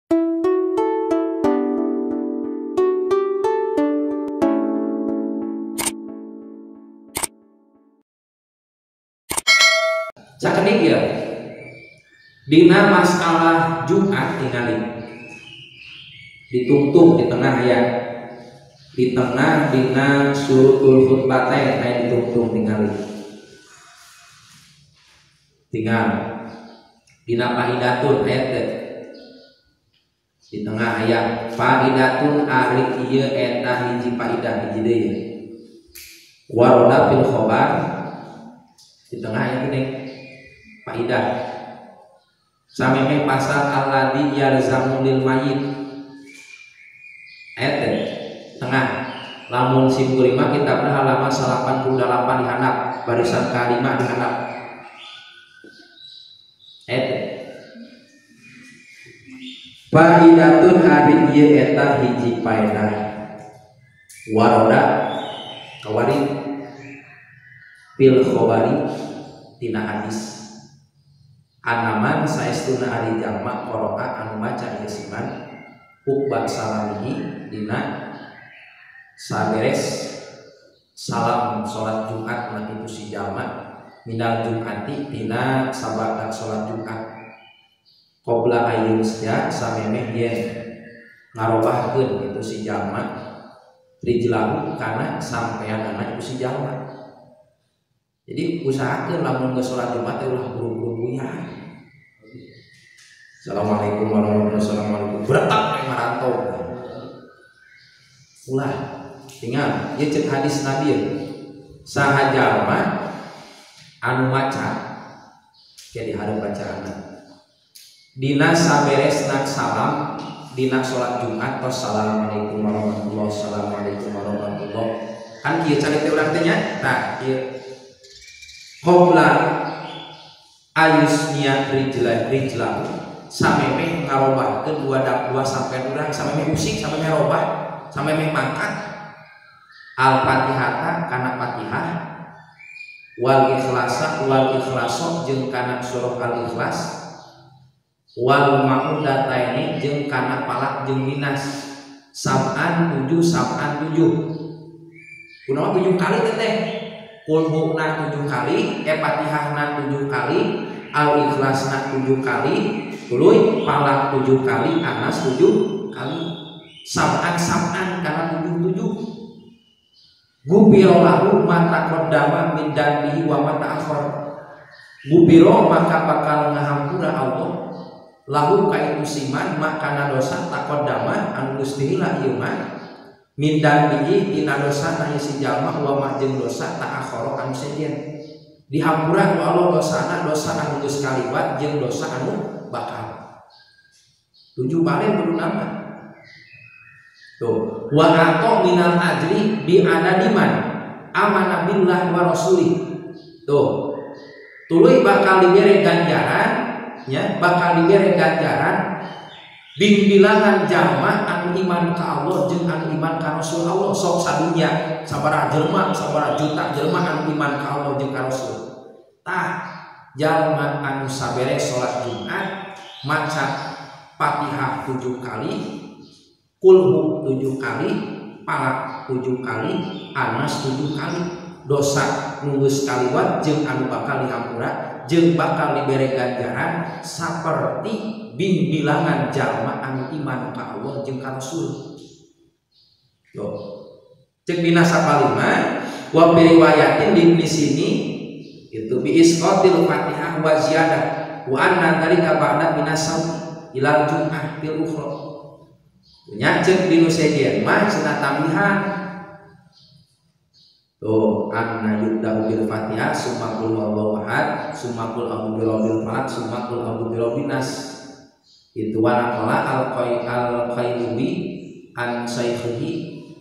Sakedik ya. Dina masalah Jumat tingali. Ditungtung di tengah ya. Di tengah dina surutul khutbatain aya ditungtung tingali. Tinggal dina faidatun ayat teh. Di tengah ayat faidatun ari ieu eta hiji faidah hiji deui. Waroda fil khobar di tengah ayat ini faidah sameme pasal alladzi yalzamu lil mayyit ayat teh tengah lamun sim kuring mah kitabna halaman 88 di handap barisan kalima di handap ayat teh faidatun ari ieu eta hiji faedah waroda kawari fil khobari tina hadis anaman saestuna ari jalma qara'a anu maca ieu siman uqba salamihi dina saberes salam salat Jumat na itu si jalma minal Jumati tina sabada salat Jumat qabla ayyusya samemeh yen ngarobahkeun itu si jalma rijlahu kana sampeanana itu si jalma. Jadi usahakeun lamun geus salat Jumat teh ulah buru-buru buyar. Assalamualaikum warahmatullahi wabarakatuh. Beretak yang marantau. Ulah tinggal ieu ceuk hadis Nabi saha jalma anu maca jadi hareup bacaanna dina saberesna salam dina salat Jumat tos assalamualaikum warahmatullahi assalamualaikum warahmatullahi kan kieu cari teh urang teh nya tah kieu qabla ayusnia rijla rijla samemeh ngarobahkeun dua sampai urang samemeh usik samemeh robah samemeh mangkat al fatihata kana fatihah wal ikhlasa wal ikhlaso jeung kana surah al ikhlas wal ma'udataini jeung kana palak jeung minas sab'an tujuh sab'an tujuh kunaon 7 kali teh kulhuna 7 kali, fatihahna 7 kali, al-ikhlasna 7 kali, tuluy palak 7 kali, anas 7 kali, sab'an sab'an kana 7 7. Gupiro lahu ma taqaddama min dzambihi wa ma ta'akhkhar. Gupiro maka bakal ngahampura Allah lahu ka itu siman makana dosa taqaddama anu geus diheula ieu mah min dzambihi tina dosa na si jalma wa ma jeung dosa ta'akhkhara anu sejen dihampura ku Allah dosana dosa anu geus kaliwat jeung dosa anu bakal 7 balen kudu nama tuh wa ato minal ajri bi adadiman amana billah wa rasulih tuh tuluy bakal dibere ganjaran nya bakal dibere ganjaran bingbilangan jalma anu iman ka Allah jeung anu iman ka Rasul Allah sok sadunya sabaraha jelema sabaraha juta jelema anu iman ka Allah jeung ka Rasul tah jalma anu saberes salat Jumat maca Fatihah 7 kali kulhu 7 kali palak 7 kali anas 7 kali dosa nu geus kaliwat jeung anu bakal dihampura jeung bakal dibere ganjaran saperti bingbilangan jalma anu iman ka Allah jeung ka Rasul. Yo. Cek dina sapalima wa bi riwayatin di sini itu bi isqatil Fatihah wa ziyadah wa anna dzalika ba'da minasab ilal jum'ah til ukhra. Nya cek dinu sejen mah cenah tambihan. Tuh anna yubda'u bil Fatihah summa qul huwallahu ahad summa qul a'udzu birabbil falaq summa qul a'udzu birabbin nas. Itu wanaqala al-Qayyubi an saykhihi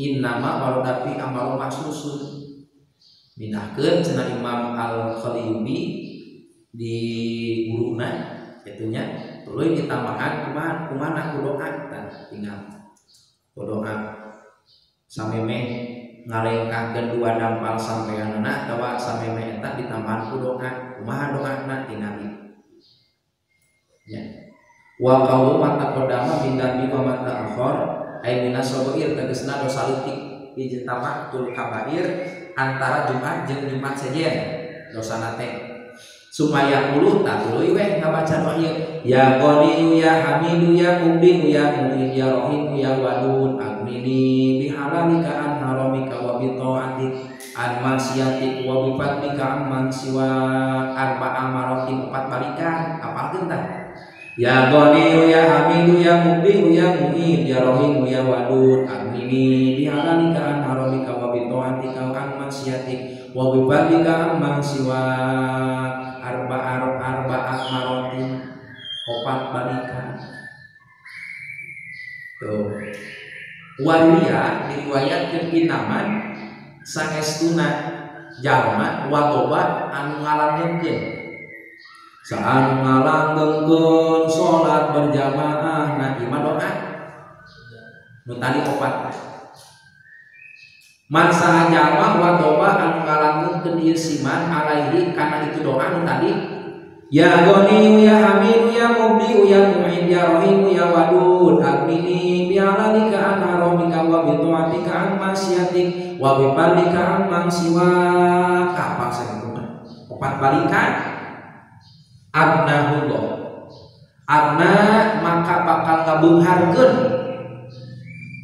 innama warada fi amalu mahsusun. Minahkeun cenah Imam Al-Qayyubi di guruna itunya tuluy ditambahan kumaha kumaha ku doa tah tinggal ku doa samemeh ngalengkahkeun dua dampal sampeanna atawa samemeh eta ditambahan ku doa kumaha doana tingali nya. Wa qaulu ma taqaddama min dzambi wa ma ta'akhkhar ay minas saghir tegasna dosa leutik ijtama tul kabair antara Jumat jeung Jumat sejen dosana teh. Sumaya uluh tak tuluy weh ngabaca doa ieu ya Ghaniyu ya Hamidu ya Mubdiu ya Mu'in ya Rahimu ya Wadud aghnini bihalalika an haramika wa bi ta'atik an maksiatik wa bi fadlika amman siwa arba'a maratin 4 balikan apalkeun tah ya Ghaniyu ya Hamidu ya Mubdiu ya Mu'in ya Rahimu ya Wadud aghnini bihalalika an haramika wa bi ta'atika an maksiatik wa bi fadlika amman siwa arba'a marotin 4 balikan. Tuh waria diriwayatkeun inaman saestuna jalma watoba anu ngalanggengkeun saanu ngalanggengkeun salat berjamaah na ieu mah doa nu tadi 4 man saha jalma watoba anu ngalanggengkeun ieu siman alaihi kana itu doa nu tadi ya Ghaniyu ya Hamidu ya Mubdiu ya Mu'in ya Rahimu ya Wadud aghnini bihalalika an haramika wa bi ta'atika an maksiatik wa bi fadlika amman siwa kapal sakitu mah 4 balikan agnahullah agna maka bakal ngabeungharkeun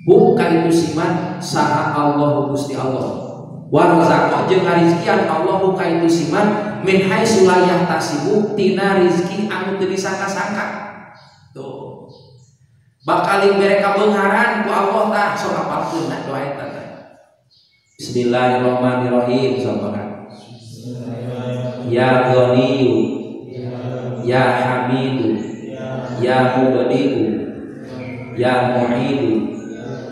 buka itu siman saha Allahu Gusti Allah warzaqo jeung ngarizkian Allahu ka itu siman min haitsu la yahtasibu tina rizki anu teu disangka-sangka. Tuh bakal dibere kabeungharan ku Allah tah sok apalkeun doa eta teh. Bismillahirrahmanirrahim sabaraha ya Ghaniyu ya Hamidu ya Mubdiu ya Mu'idu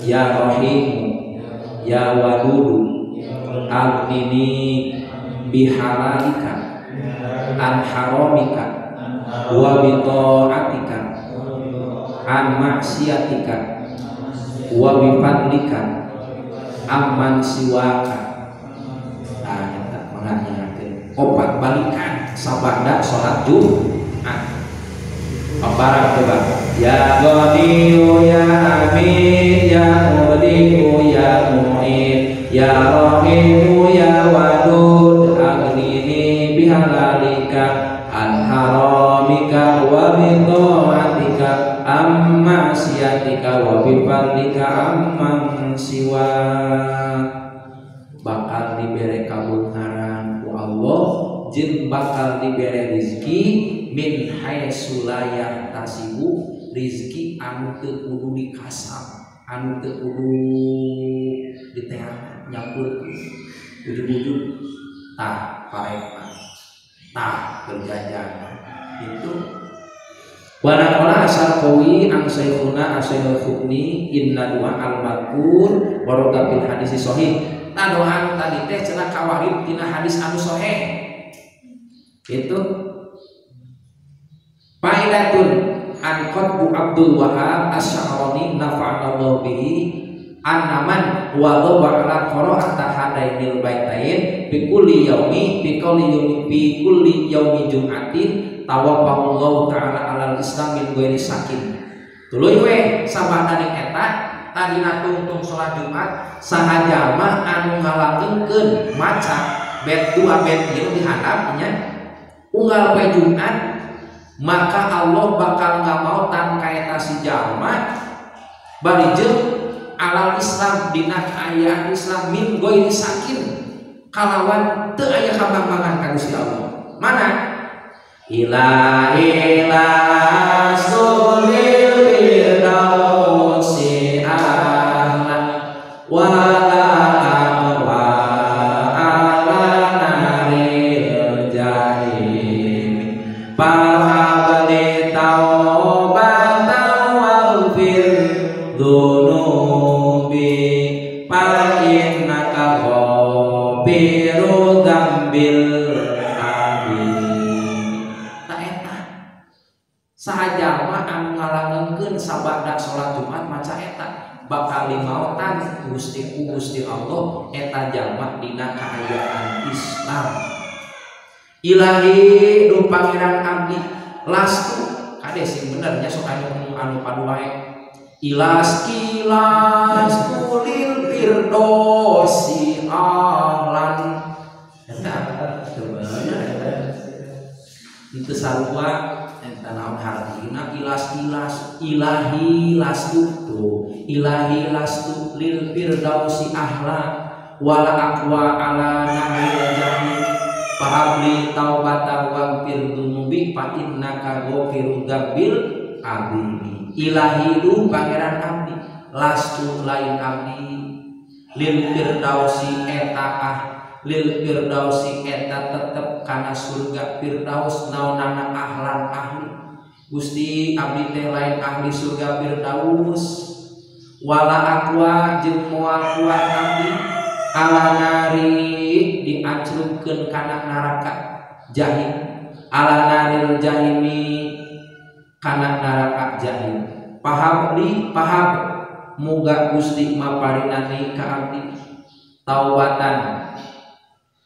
ya Rahimu ya Wadudu aghnini bihalalika an haramika wa bi ta'atika an maksiatika wa bi fadlika amman siwaka. Nah eta mangakeun 4 balikan sabada salat Jumat. Barang coba ya Ghaniyu ya Hamid ya Mubdiu ya Mu'in ya Rahimu ya Wadud aghnini bihalalika an haramika wa bi ta'atika am ma'siyatika wa bi fadlika amman siwa. Bakal dibere kabeungharan ku Allah jeung bakal dibere rezeki min haitsu la yahtasibu rezeki anu teu kudu dikasab anu teu kudu diteang nyampur ujug-ujug tah parekna tah kerjajan itu wa naqala asal qawi an saykhuna asyaikhul khubni inna du'a al-madkur warada fil hadis sahih. Tah doa tadi teh cenah kawarib tina hadis anu sahih. Itu faidatun an qatbu Abdul Wahab Asy-Sya'rani nafa'ana bihi annaman wa dhaba ala qira'ati hadainil baitain bi kulli yaumi bi kulli yaumi bi kulli yaumi jum'atin tawaffahullahu ta'ala alal islam min ghairi sakin. Tuluy we sabada eta tadina tungtung salat Jumat saha jalma anu ngalanggengkeun maca bet 2 bet 3 di handap nya unggal poe Jumat maka Allah bakal ngamautan kaeta si jalma bari jeung alal Islam dina kaayaan Islam min ghairi sakin kalawan teu aya kabangbangan ka Gusti Allah. Mana ilahi la sulil firdausi ahla wa la aqwa ala naril jahim fahabli taubatan waghfir dzunubi fa innaka ghafiru dzambil azim. Ta eta saha jalma anu ngalanggengkeun sabada salat Jumat maca eta bakal dimaotan Gusti Gusti Allah eta jalma dina kaayaan Islam. Ilahi duh pangeran abdi lastu Kade sing bener nya sok anu padu wae. Ilas ilas kulil firdosi ahlan. Eta teu bener eta. Itu sarua eta naon hartina ilas ilas ilahi lastu tuh ilahi lastu lil firdausi ahla wala aqwa ala nahril jahim fahabli taubata waghfir dzunubi fa innaka ghafirud dzambil azim. Ilahi du pangeran abdi lastu lain abdi lil firdausi eta ah lil firdausi eta tetep kana surga firdaus naonana ahlan ahli. Gusti abdi teh lain ahli surga firdaus wala aqwa jeung moal kuat abdi ala nari diacrugkeun kana neraka jahim ala naril jahimi kana neraka jahim. Pahabli pahab muga Gusti maparinani ka abdi taubatan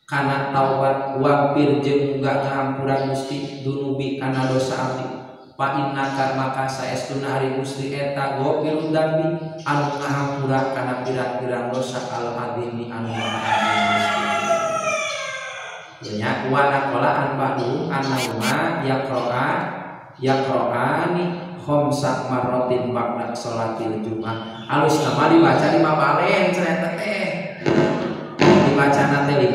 kana taubat waghfir jeung muga ngahampuran Gusti dunubi kana dosa abdi fa innaka maka saestuna ari Gusti eta ghafirud dzambi anu ngahampura kana pirang-pirang dosa al azimi anu maha agung Gusti. Nya wa naqala an ba'du annahuma yaqra'a yaqra'ani khamsa marratin ba'da sholatil Jumat. Alus nama dibaca 5 balen cenah eta teh. Dibacana teh 5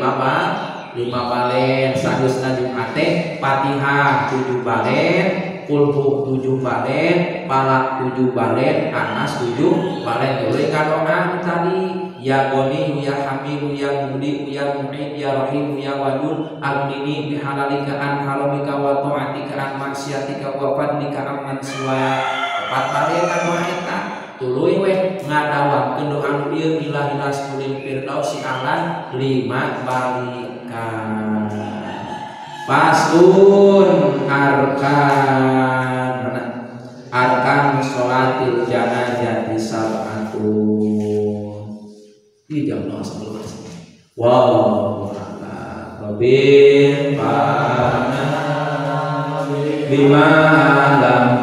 balen sageusna Jumat teh Fatihah 7 balen, Kulhu 7 balen, Falaq 7 balen, Anas 7 balen. Tuluy ngadoa tadi ya Ghani ya Hamidu ya Mubdi ya Mu'id ya Rahim ya Wadud aghnini bihalalika an haramika wa ta'atika an maksiatika wa fadlika amman siwa. 4 balen ngadoa eta. Tuluy we ngadawamkeun doa nu ieu ilahi laskulil firdausi ahlan 5 balikan. Faslun arkan arkan sholatil janazati sab'atun. Di jam 0.11. Wow, Robin pana bima lam